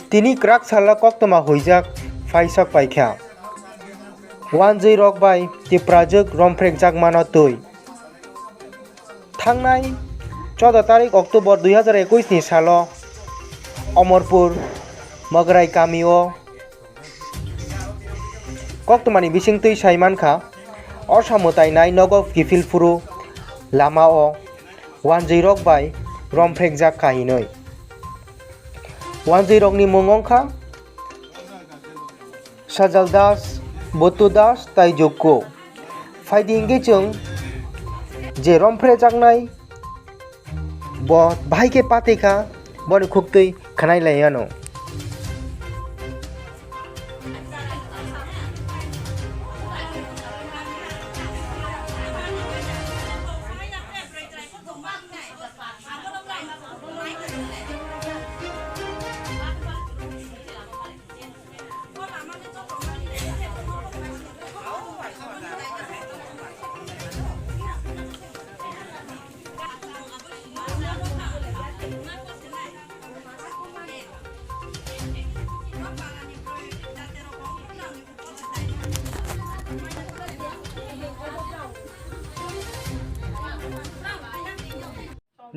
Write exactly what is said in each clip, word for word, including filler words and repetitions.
Tini kwrak salo koktwma huijak phaisak paikha. Wanjwi rok bai tiprajwk romphrekjakmano twi. Thangnai choudo tarik October dui hazar ekwis ni salo Omorpur Mograi kamio koktwmani bisingtwi sai mankha, orsa mwtainai nogo kiphil phuru lamao wanjwi rok bai romphrekjak kha hinwi. Wanjwi rokni mung wngkha Sajal Das, Buttu Das tai Jukku. Phaidi hwnkhe chwng je romphrejaknai bo bahai khe patwi kha, boni khuktwi khwnai lai anw.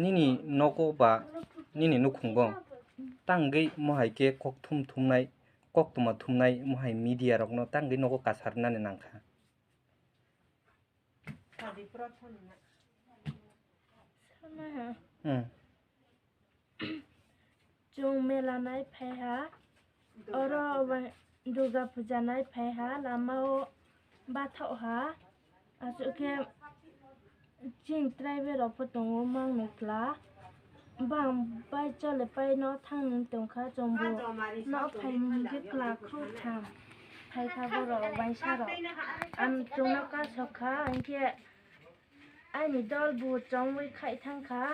Nini nogo ba nini nukhungo tangwi mohai khe kok thum thumnai, koktwma thumnai mohai media rokno tangwi nogo kasarnani nangkha. Hmm. Chwng mela nai phai ha, oro wa-, Durga puja nai phai ha, lama o bathok ha, aswk khe chini tribal rok pho tongo mang nukla, bang bai chole pai no thang nung tong kha, chwng bo no phai ni hwnkhe kwla khruh tham phai kha borok uaisa rok, ang chwng no kasok kha, hinkhe aini dol bo chongwi khai thang kha.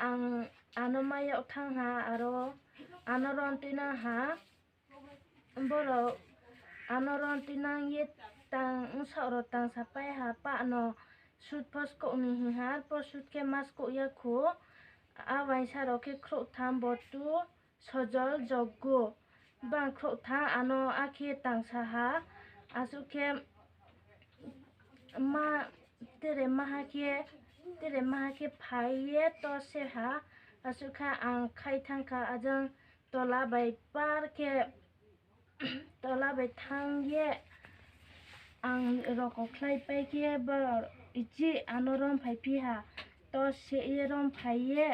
Ang ano mayok thang ha, aro ano ron twinang ha. Borok ano ron twinang ye tang wngsa rok tang sa pai ha, pa ano sut pho skok ni hing ha, arpor sut khe ma skok ya khu. A uaisa rok khe khruh tham, Buttu, Sojol, Joggu. Bang khruh tha ano akhe tang sa ha, aswk khe ma tere maha khe, tere maha khe phai ye to se ha, aswk kha ang khai thang kha, ajang tola bai par khe, tola bai thang ye ang roko khlai pai khe bo ichi ano rom phai phi ha, to se ye rom phai ye.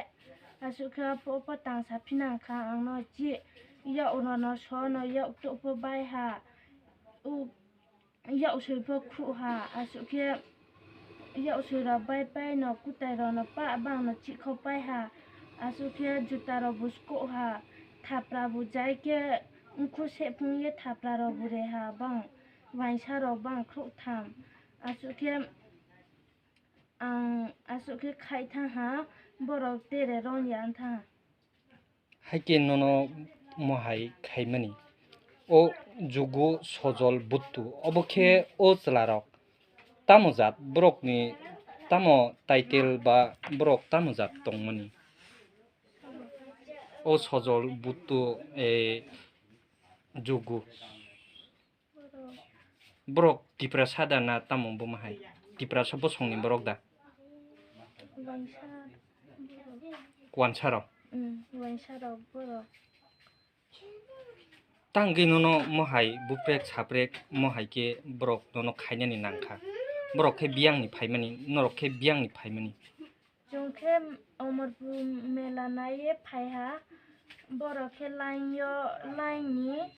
Aswk khe opho opho tang sa phinang kha ang no chi, yak rok no so no yak tuk pho bai ha, u yak soi pho khu ha. Aswk khe yak soi rok bai pai no kutai rok no pa bang no chikho pai ha. Aswk khe juta rok bo sko ha, thapra bo jai khe nkhu se phung ye thapra rok bo re ha bang uaisa rok bang khruh tham. Aswk khe Ang aswk khe khai thang ha, borok tere ron ya wng thang ha. Hai khe nono mohai khaimani. O Jugu, Sojol, Buttu, obo khe o chwlarok tamo jat borokni, tamo title ba borok tamo jat tongmani? O Sojol, Buttu, e, Jugu. Borok Tiprasa da na tamo buma hai? Tiprasa bosongni borok da? Waisa borok. Wansa rok? Mm, waisa rok borok. Tangwi nono mohai buprek saprek mohai khe borok nono khainani nangkha. Borok khe biyangni phaimani, norok khe biyangni phaimani. Chwng khe Omorpur mela naiwi phai ha. Borok khe line-o, line-ni